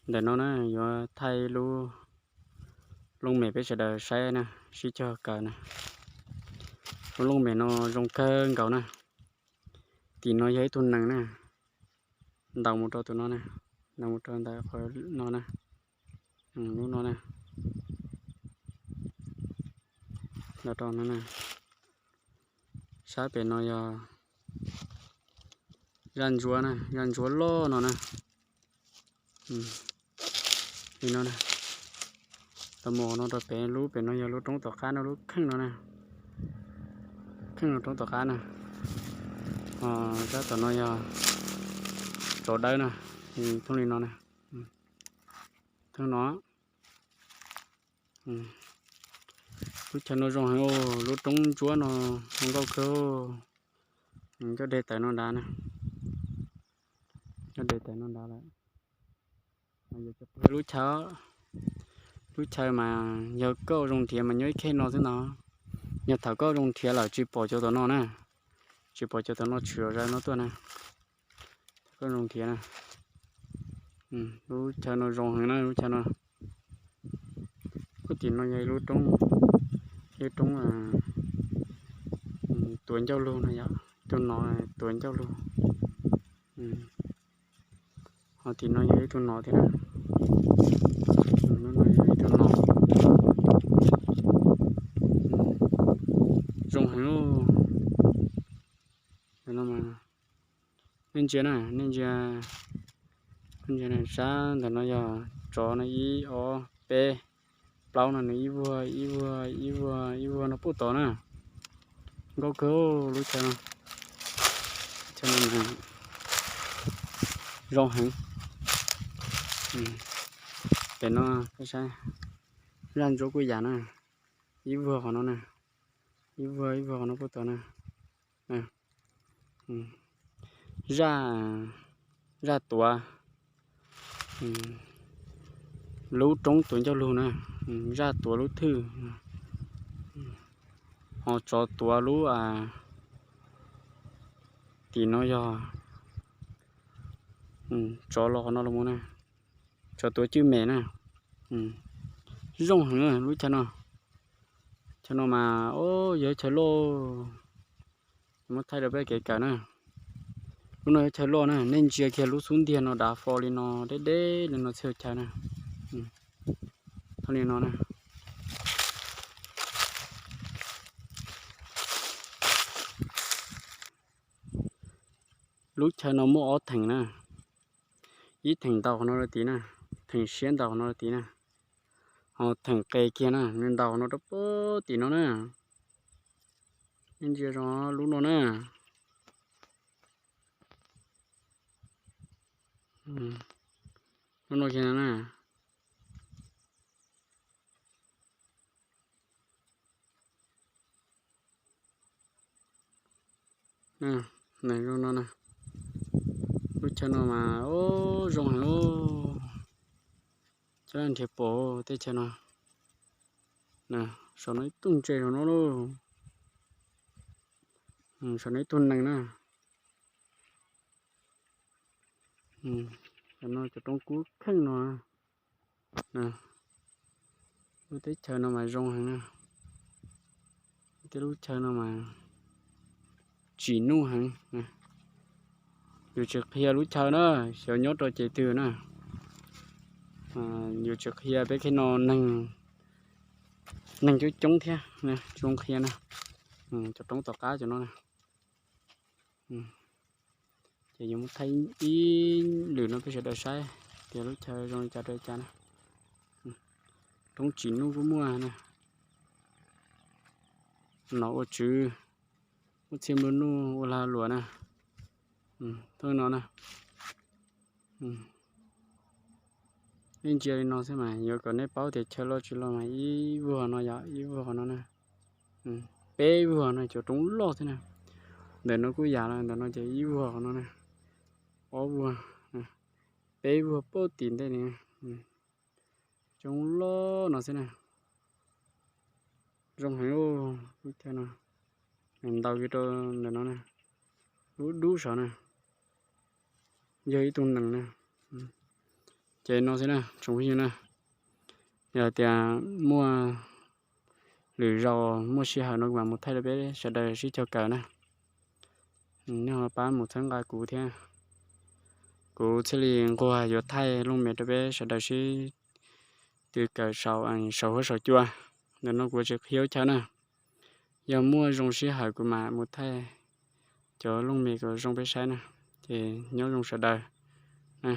Ntawm no na yuav thaij lub looj mem peb sawv daws saib na, sib cog kawm na. Lub looj mem no zoo kawg nkaus na. Tim no yog ib tug nees na, ntaus mus rau tus no na, ntaus mus rau ntawm qhov no na, lub no na, ntaus rau no na. Sab pem no yog zaj ntsuab na, zaj ntsuab loj no na. Li no na, tau mus no rau pem lub, pem no yog lub roob tom qab no, lub kheej no na, kheej no roob tom qab na. Sab tom no yog tsov dawb na, thooj li no na, thooj no. Lub chaw no zoo heev, lub roob ntsuab no zoo nkauj kawg. Coj de tawm no nrad na, coj de tawm no nrad lawm. Lub chaw, lub chaw mas yog koj zoo nrhiav mas nyob ib khej no xwb no. Yog thaum koj zoo nrhiav lawm tsis pom cov tom no na, tsis pom cov tom no tshwm zaj no tuaj na. Koj zoo nrhiav na. Lub chaw no zoo heev na, lub chaw no. Puag tim no yog ib lub roob, ib lub roob tuav ncauj lug no yom, ib tug no tuav ncauj lug. Ho tim no yog ib tug no thiab na. Ib tug no zoo heev. Nej ntsia na, nej ntsia, nej ntsia sab ntawm no yog tsov no, ib ob peb plaub no nws ib vuag ib vuag ib vuag ib vuag no puag tod na. Nkauj kawg lub chaw no, chaw no zoo heev. Pem no saib, zaj ntsuab kuj yam na, ib vuag qhov no na, ib vuag ib vuag qhov no puag tod na. Zaj, zaj tuav lub roob tuav ncauj lug na, zaj tuav lub thwj, ho tsov tuav lub, tim no yog tsov los qhov no los mus na, tsov tuav cwj mem na. Zoo heev lub chaw no. Chaw no mas yog chaw loj, muab thaij rau peb kev kawm na. Lub no yog chaw loj na, nej ntsia kiag lub xub ntiag no dav fo li no, deb deb li no txhia chaw na. Thaum li no na, lub chaw no muaj ob theem na, ib theem ntaus qhov no rau tid na, theem siab ntaus qhov no rau tid na, ho theem qes kiag na nws ntaus qhov no rau puag tim no na. Nej ntsia zoo lub no na, lub no kiag na. Zoo no na, lub chaw no mas zoo heev, cov nrhiav pom teb chaws no. Saum no ib tug ntses saum no lauj, saum no ib tug nees na. Cov no cov roob kub kheej no. Lub teb chaws no mas zoo heev na, tej lub chaw no mas tsim nuj heev. Yus tsis qhia lub chaw na, xyov nyob rau ces twg na. Yus tsis qhia peb khej no neeg, neeg coob coob thiab, tsis zoo qhia na. Cov roob tom qab cov no na. Ces yuav muab thaij ib lwm no peb sawv daws saib tias lub chaw zoo li cas rau li cas na. Roob tsim nuj kuj muaj na, nom ua tswv, muaj txhia nplua nuj ua lag luam na. Thoob no na, nej ntsia li no xwb mas yuav kom nej paub tias chaw loj tsis loj mas ib vuag no yog ib vuag no na, peb vuag no cov roob loj xwb na. Ntawm no kuj yam li ntawm no ces ib vuag no na, ob vuag, peb vuag puag tim ntej ni. Cov roob loj no xwb na. Zoo heev lub chaw no, ntaus kiag rau ntawm no na, lub dub saud na, yog ib tug nees na. Ces Ces no xwb na tsoom phooj ywg na, yog tias muaj lwm zaus muaj sij hawm no kuv mam mus thaij rau peb sawv daws sib cog kawm na. Nyob pab mus txhawb nqa kuv thiab, kuv thiaj li nquag yuav thaij looj mem rau peb sawv daws sib tw kawm saum huab saum cua. Ntawm no kuv tsis qhia ua chaw na, yog muaj zoo sij hawm kuv mam mus thaij cov looj mem kom zoo peb saib na. Ces nyob zoo sawv daws na.